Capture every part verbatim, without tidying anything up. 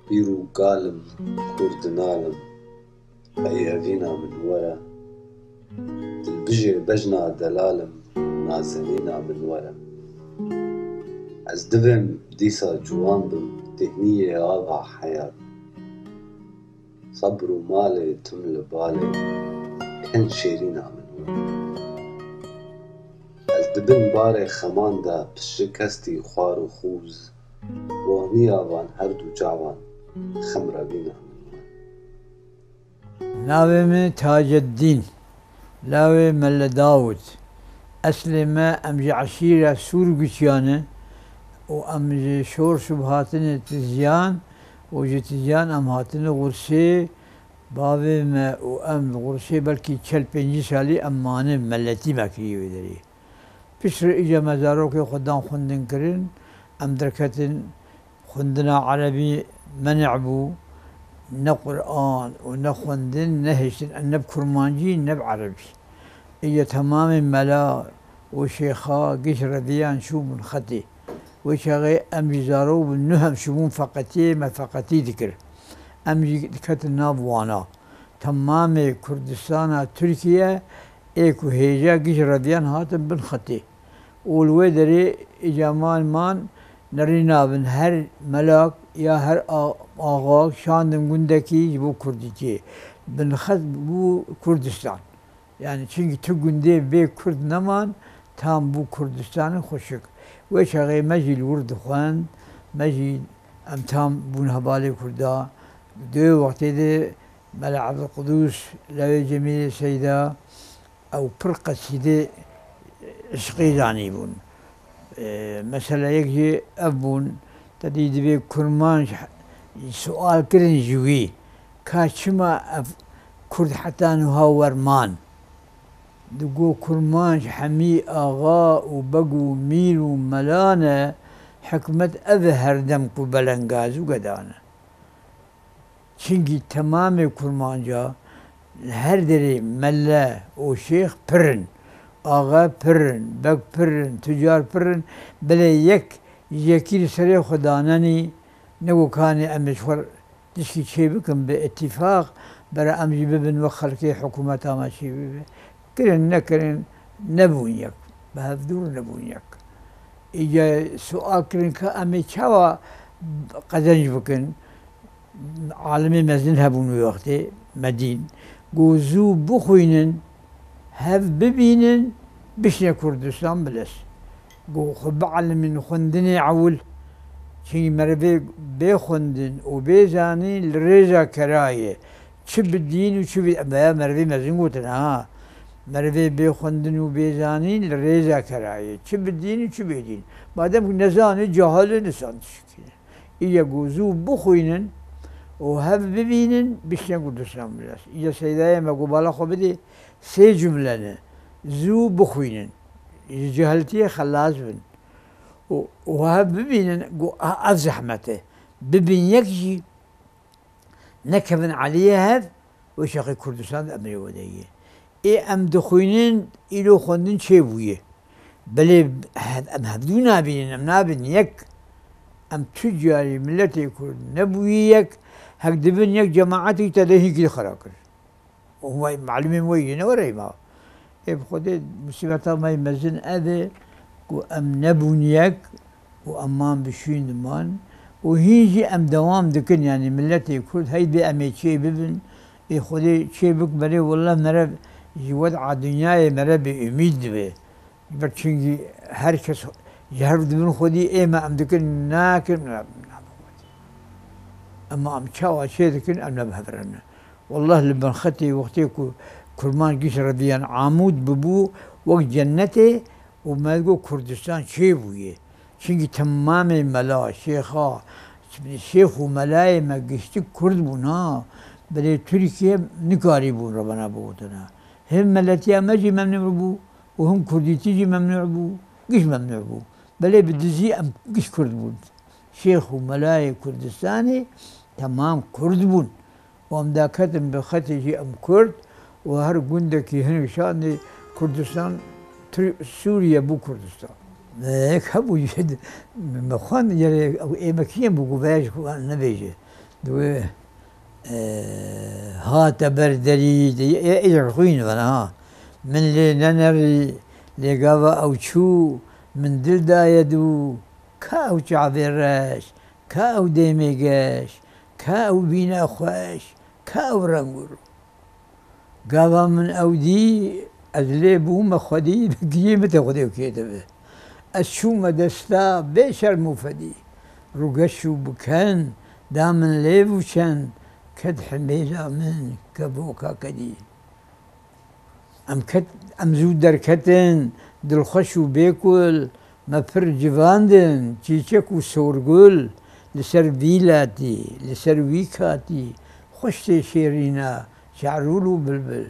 Pîr û kal im, Kurd nal im, heyhevîna min were. Dilbijê bejna delal im, nazenîna min were. Ez divêm dîsa ciwan bim, têhniyê ava heyat. Sebr û malê tim li balê, ken şêrîna min were. Ez di bin barê xeman de pişikestî xwar û xûz, rohniya van her du çavan, xemrevîna min were. Navê min Taceddîn, lawê Mele Dawûd. Eslê me, em ji eşîra Sûrguçiyan e û em ji Şorşûb hatine Tizyan û ji Tizyan em hatine Xursê. Bavê me û em li Xursê belkî çel pêncî salî em mane, meletî me kiriye wê derê. Piştre îca me zarokê xwe dan xwendinkirin, em derketin xwendina erebî menî bû, ne Quran û ne xwendin, ne hiştin, ne bi kurmancî, ne bi erebî. Îca temamê mela û şêxa giş reviyan çûbûn xetê. Wê çaxê em jî zarok bûn, nuh em çûbûn feqetiyê, me feqetî dikir. Em jî diketin nav wana. Temamê Kurdistana Tirkiye ê ku hêja giş reviyan hatin bin xetê. Û li wê derê îca man man nerîna bin her melak ya her a-, axak şandin gundekî ji bo Kurdîtiyê. Bin xet bû Kurdistan. Yani çinkî tu gundê bê Kurd neman, tam bû Kurdistanê xweşik. Wê çaxê me jî li wir dixwend, me jî em tam bûn hevalê Kurda. Di wê wextê de Mela Ebdulqudûs, lewê Cemîlê Seyda, ew pir qesîdê işqî zanîbûn. E, mesela yek jî ev bûn, te dî divê kurmanc sual kirin ji wî, ka çima ev Kurd heta niha wer man? Digo kurmanc hemî axa û beg û mîr û mela ne, hikmet ev e herdem ku belengaz û gedan e. Çinkî temamê kurmanca li her derê mele û şêx pir in, axe pir in, beg pir in, tucar pir in, belê yek ji yekî li serê xwe danenî, ne ku kanê em ê ji xwe tişkî çêbikin bi îtîfaq, bera em jî bibin wek xelkê hikûmeta me çêbibe. Kirin nekirin, nebûn yek. Bi hev dûr nebûn yek. Îca sual kirin ka em ê çawa qezenc bikin? Alimê mezin hebûn wê wextê, me dîn. Got, zû bixwînin, hev bibînin, bişne Kurdistan biles. Got, xwe bielmîn xwendinê ewil. Çinkî merivê bê xwendin û bê zanîn li rêza kera ye. Çi bi dîn û çi bi, veya merivê mezin gotin, ha. Merivê bê xwendin û bê zanîn li rêza kera ye. Çi bi dîn û çi bê dîn. Madem ku nezanî, cahil e, nisan tişkî. Îca ku zû bixwînin û hev bibînin, bişne Kurdistan bilas. Îca Seydayê me ku bala xwe bidê, sê cumle ne. Zû bixwînin. Ji cehiltiyê xelas bin. Û, û hev bibînin ku a-, ev zehmet e. Bibin yek jî, nekevin aliyê hev, wê çaxê Kurdistan di emrê we de ye. Ê em dixwînin, îro xwendin çêbûye. Belê he-, em hevdû nabînin, em nabin yek. Em tu carî miletê Kurd nebûyî yek, hek dibin yek cemaetî te de hînkî xera kir. Û vay, melimên we yê ne were ma. Ê bi Xwedê musîbeta me yê mezin ev e ku em nebûn yek û em man bi şûn diman û hîn jî em dewam dikin, yanî miletê Kurd hey bê em ê çê bibin, ê Xwedê çê bik, belê wele mere ji wed'a dinyayê mere bê umîd dibe. Ber çinkî her kes ji hev dibin xwedî ê me em dikin, nakin, ne, ne, Ema em çawa çê dikin, em ne bi hev re ne. Wallah li Binxetê wextê ku kurmanc giş reviyan Amûd bibû wek cennetê û me digot Kurdistan çêbûye. Çinkî temamê mela, şêxa, şêx û melayê me giştik Kurd bûn ha. Belê Tirkiye nikarîbûn revana bigotina. Him meletiya me jî memnû bû û him Kurdîtî jî memnû bû, giş memnû bû. Belê bi dizî em giş Kurd bûn. Şêx û melayê Kurdistanê temam Kurd bûn. Û em daketin bi xetê jî em Kurd û her gundekî hinek şandê Kurdistan, Tir-, Sûriye bû Kurdistan. Yek hebû jî me xwend, yerê ew ê me kî yên bû ku veya ji ku nebêje. Dibê, e, hate ber derî, de, e, e, xwîn vana ha. Min lê nenerî, lê gava ew çû, min dil daye dû. Ka ew çavê reş, ka ew dêmê geş, ka ew bîne xweş, ka ew reng û rû. Gava min ew dî, ez lê bûme xwedî, bi giyê min tê xwedê û kê dibe. Ez çûme desta bê şerm û fedî. Rûgeş û biken, da min lêv û çend, ket himêla min, kevoka kedî. Em ket, em zû derketin, dilxweş û bêkul, me pir civandin, çîçek û sorgul, li ser vî latî, li ser wî katî, xweş tê şêrîna, şe'rûl û bilbil.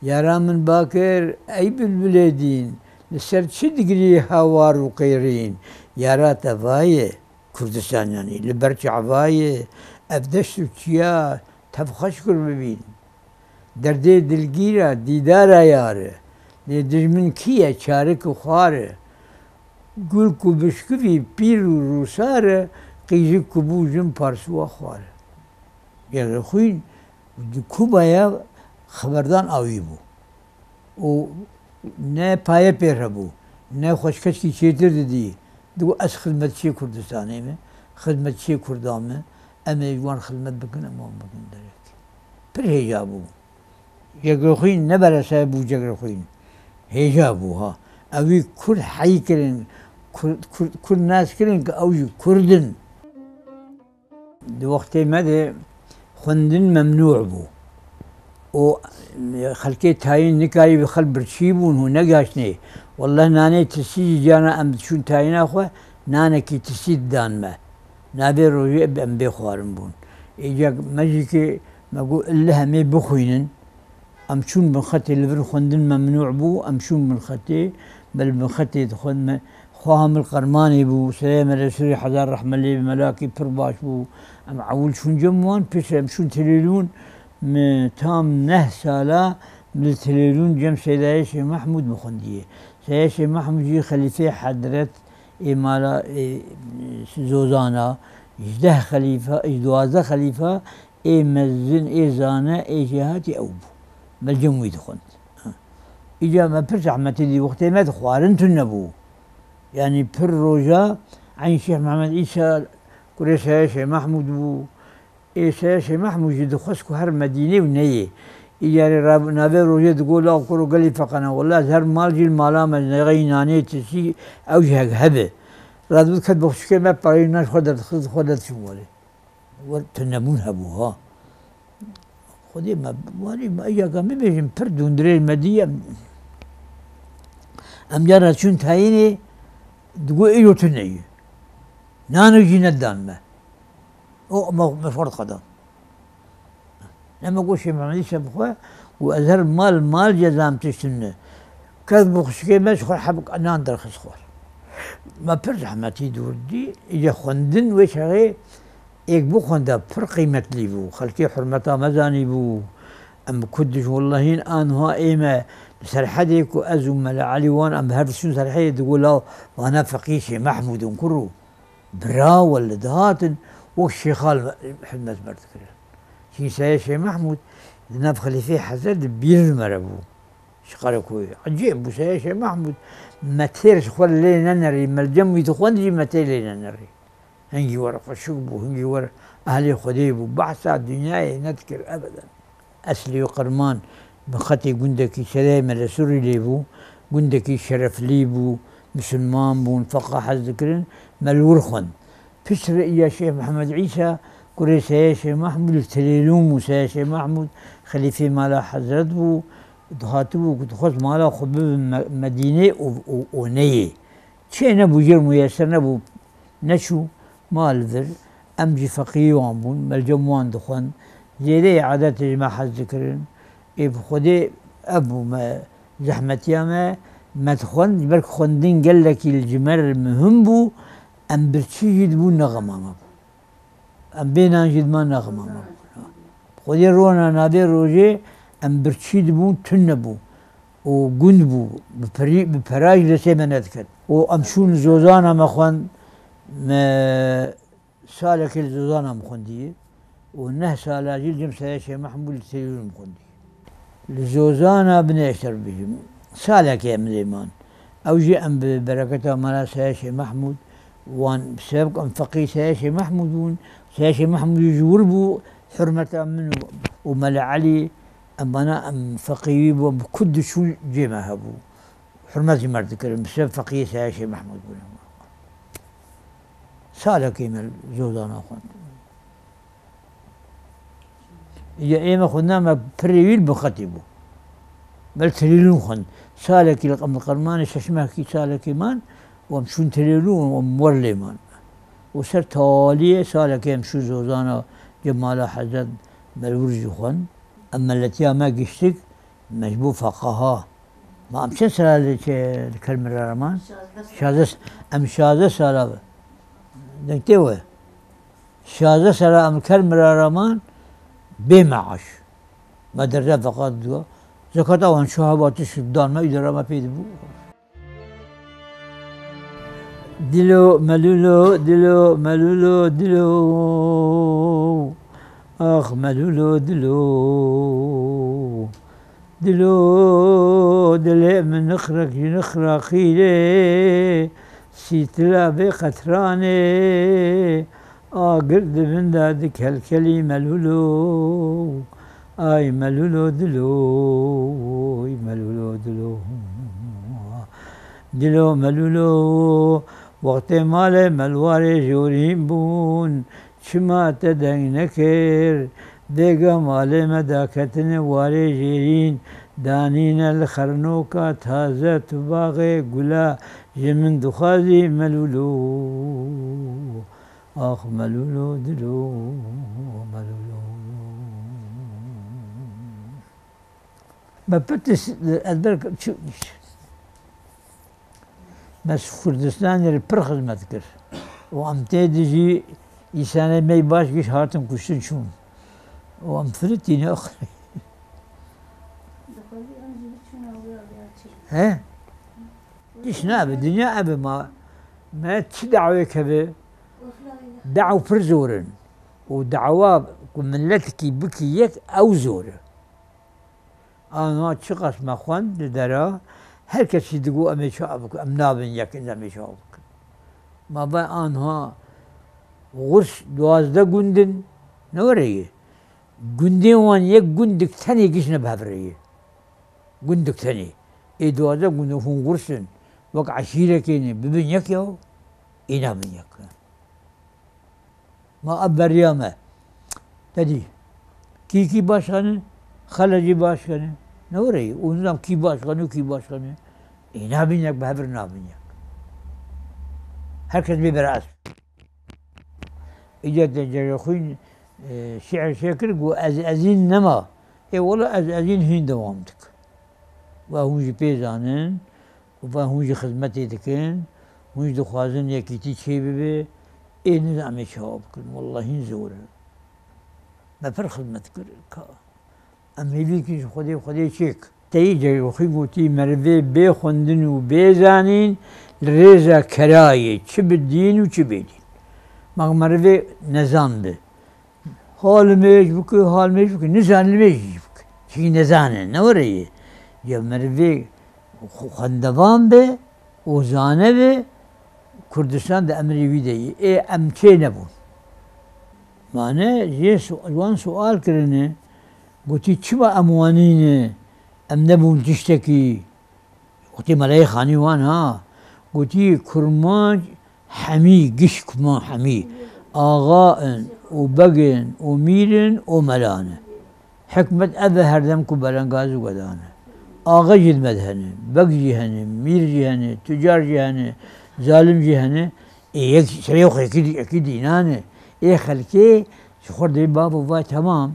Yara min bakir, ey bilbilê dîn, li ser çi digirî hawar û qêrîn? Yara te va ye, Kurdistan yanî, li ber çava ye, ev deşt û çiya tev xweş kur bibîn. Derdê dilgîra dîdara yar e, lê dijmin kî ye, çarik û xwar e. Gul ku bişkivî pîr û rûsar e, qîjik ku bû jin parsûwa xwar e. Gelê xwîn di Kubaya xeberdan awî bû. Û ne paye pê re bû, ne xweşkeşkî çêtir didî. Digot, ez xizmetçiyê Kurdistanê me, xizmetçiyê Kurdan me, em ê ji wan xizmet bikin, em wan bikin derek. Pir hêja bû. Cegrexwîn ne berese bû Cegrexwîn. Hêja bû ha. Ew wî Kurd heyî kirin, Kurd, Kurd, Kurd nas kirin ku ew jî Kurd in. Di wextê me de xwendin memnû bû. Û xelkê tayîn nikarî bi xelk birçî bûn û negaştinê. Welleh nanê tisî jî carna em diçûn tayîna xwe, nanekî tisî didan me. Navê rojê em bê xwarin bûn. Îca me jî ki me got, illeh em ê bixwînin. Em çûn bin xetê, li vir xwendin memnû bû, em çûn bin xetê, me li bin xetê dixwend, me Xweha min li Qermanê bû, Seyê Mele Sûrî hezar rehme lê bi, melakî pir baş bû. Em ewil çûn cem wan, piştre em çûn Tilêlûn, min tam neh sala min li Tilêlûn cem Seydayê Şêx Mehmûd min xwendiye. Seyê Şêx Mehmûd jî xelîfê hezret ê mala, ê, Zozana, ji deh xelîfe, ji duwazdeh xelîfe ê mezin, ê zane, ê jêhatî ew bû. Me li cem wî dixwend. Ha. Îca me pir zehmetî dî, wextê me di xwarin tune bû. Yanî pir roja eyn Şêx Mehmed Îsa kurê Seyê Şêx Mehmûd bû. Ê Seyê Şêx Mehmûd jî dixwest ku her Medînê û neyê. Îcarê rab-, navê rojê digot, law kuro gelî feqena. Wela ez her mal jî li mala me nexeyî nanê tisî ew jî heg hebe. Radibû ket bixçikê me pareyî nan ji xwe derdixist, xwe derdiçûn warê. Wer tunebûn hebû ha. Xwedê me, warî me, ya ka me bêjin pir dûndirêj me dî em. Em cara çûn tayînê, digot, îro tune ye. Nano jî nedan me. O, me, me xwar xwedan. Ne me got, Şêx Mehmedî Şebxwe û ez her mal, mal cezam tiştin ne. Kes bi xuşkê me ji xwe hebik nan derxist xwar. Me pir zehmetî dûr dî. Îca xwendin wê çaxê êk bixwenda pir qîmetlî bû. Xelkê hurmeta me zanî bû. Em bi ku dijîn wellehîn anha ê me li Serhedê ku ez û Mele Elî wan em her diçûn Serhedê digot, law vana feqî Şêx Mehmûd in kuro. Bira wele dihatin wek şêxal xizmet me dikirin. Çîn Seyê Şêx Mehmûd di nav xelîfê hezret di bîr me re bû. Ji Qerekoyê. Ecêb bû Seyê Şêx Mehmûd. Me têr ji xwe lê nenerî, me li cem wî dixwend jî me têr lê nenerî. Hingî were xweşik bû, hingî were ehlê Xwedê bû. Behsa dinyayê nedikir ebeden. Eslî û Qirman bi xetê gundekî Serê Mele Sûrî lê bû, gundekî şereflî bû, misilman bûn, feqa hez dikirin, me li wir xwend. Piştre îya Şêx Mehmed Îsa, kurê Seyê Şêx Mehmûd li Tilêlûn bû, Seyê Şêx Mehmûd xelîfê mala hezret bû, dihatibû ku dixwest mala xwe bibe Me-, Medînê û, û, û neyê. Çê nebû, jêr muyeser nebû, neçû, ma li vir, em jî feqîrê wan bûn, me li cem wan dixwend, zêdeyê edetê ji me hez dikirin, ê bi Xwedê ev bû me, zehmetiya me, me dixwend, ji ber ku xwendin gelekî li ji me re muhim bû, em birçî jî dibûn ne xema me bû. Em bê nan jî dima ne xema me bûn. Xwedê rona navê rojê em birçî dibûn, tune bû. Û gund bû, bi perî-, bi pera jî destê me nediket. Û em çûn Zozana me xwend, me salekê li Zozana min xwendiyê. û neh sala jî li cem Seyê Şêx Mehmûd li Sêwîn xwendî. Li Zozana binêştir bijim. Salekê em lê man. Ew jî em bi bereketa mala Seyê Şêx Mehmûd wan sebk em feqî Seyê Şêx Mehmûd bûn. Seyê Şêx Mehmûd jî ji wir bû, hurmeta min û, û Mele Elî, em bana em feqî wî bû, bi ku diçûn cê me hebû. Hurmet jî me dikirin, bi sebeb feqiyê Seyê Şêx Mehmûd bûne. Salekê me li Zozana xwend. Ya ê me xwendina me pirê wî li Binxetê bû. Me li Tilêlûn xwend. Salekî li qe-, em li Qermanê şeş mehkî salekê man û em çûn Tilêlûn û em wer lê man. Û ser taliyê salekê em çû Zozana cem mala Hezret Melwir jî xwend. Em meletiya me giştik, me ji bo feqaha. Ma em çend sala li çi, li Kermira re man? Şazdeh sala. Şazdeh, em şazdeh sala, deng tê we? Şazdeh sala em li Kermira re man, bê meaş. Me derza feqat dua. Zekata wan çi heba tişt dan me, îdara me pê dibû. Dilo, melûlo, dilo, melûlo, dilo. Ax, melûlo, dilo. Dilo, dilê min nixrek ji nixra xîrê, sîtila vê qetranê, agir di bin de dikelkelî melûlo. Ay melûlo dilo, ay melûlo dilo. Dilo melûlo, wextê malê me li warê jorîn bûn, çima te deng nekir? Vêga malê me daketine warê jêrîn, danîne li xernoka taze tu baxê gula ji min dixwazî melûlo. Ax melûlo dilo, melûlo. Me pir tişt, ez ber çi, me ji Kurdistanê re pir xizmet kir. Û em tê de jî îsanê me yê baş giş hatin kuştin çûn. Û em firitîne. He? Tişt nabe, dinya ev e ma. Me çi dawê keve? Daw pir zor in. Û dawa ku miletekî bikî yek ew zor e. Anha çiqas me xwend li dera, her kesî digot em ê çawa bikin, em nabin yek, em ê çawa bikin. Ma ve anha Xurs duwazdeh gund in, ne were ye. Gundên wan yek gundik tenê giş ne bi hev re ye. Gundik tenê. Ê duwazdeh gund hûn Xurs in. Wek eşîrekê ne, bibin yek ya, ê nabin yek. Ma ev beriya me. Te dî. Kî kî baş xene, xele jî baş xene. Ne were ye? Û nizam kî baş xene û kî baş xene. Ê nabin yek, bi hev re nabin yek. Her kes bê bera ez. Îca te Cegexwîn, e, şiir çêkir, got, "Ez ezîn nema." Ê wela ez ezîn hîn dewam dik. Ve hûn jî pê zanin, û ve hûn jî xizmetê dikin, hûn jî dixwazin yekîtî çêbibe, ê nizam ê çawa bikin, wela hîn zor e. Me pir xizmet kir, ka. Em hêvî dikin ji Xwedê, Xwedê çêk. Teyî Cegexwîn gotî, merivê bê xwendin û bê zanîn li rêza kerayê, çi bi dîn û çi bê dîn. Ma merivê nezan bi. Halimêj bike, halimêj bike, nizanimêj jî bike. Çi nezane, ne were ye. Ya merivê xwendevan be û zane be, Kurdistan di emrê wî de ye. Ê em çê nebûn. Mane jê su-, wan sual kirine, gotî, "Çima em wanî ne? Em nebûn tiştekî?" Gotî, "Melayê xanî wan ha." Gotî, "Kurmanc hemî, giş Kurmanc hemî. Axa in û beg in û mîr in û mela ne." Hikmet ev e her dem ku belengaz û gedan e. Axe jî di me de hene, beg jî hene, mîr jî hene, tucar jî hene, zalim jî hene. Ê yek serê xwe yekî dî-, yekî dînan e. Ê xelkê ji xwe re dibê bavo vay temam,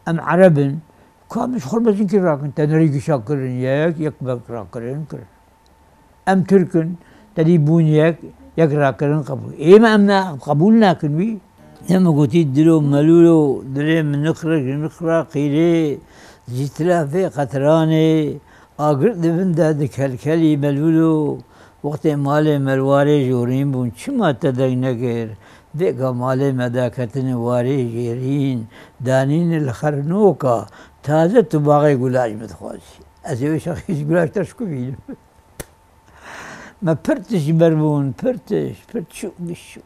em ereb in. Ka em ji xwe re mezinkî rakin, tenerî gişa kirin yek, yek beg rakirin kir. Em Tirk in, te dî bûn yek, yek rakirin qebûl. Ê me em ne qebûl nakin wî. Ne min gotî dilo melûlo, dilê min nixre ji nixra qîrê, zîtila vê qetranê, agir di bin de dikelkelî melûlo. Wextê malê me li warê jorîn bûn, çima te deng nekir? Vêga malê me daketinê warê jêrîn, danîne li xernoka, taze tu baxê gula ji min dixwazî. Ez ê wê şexî ji gula ji te ji ku bînim? Me pir tişt ji ber bûn, pir tişt, pir tişt û giş û.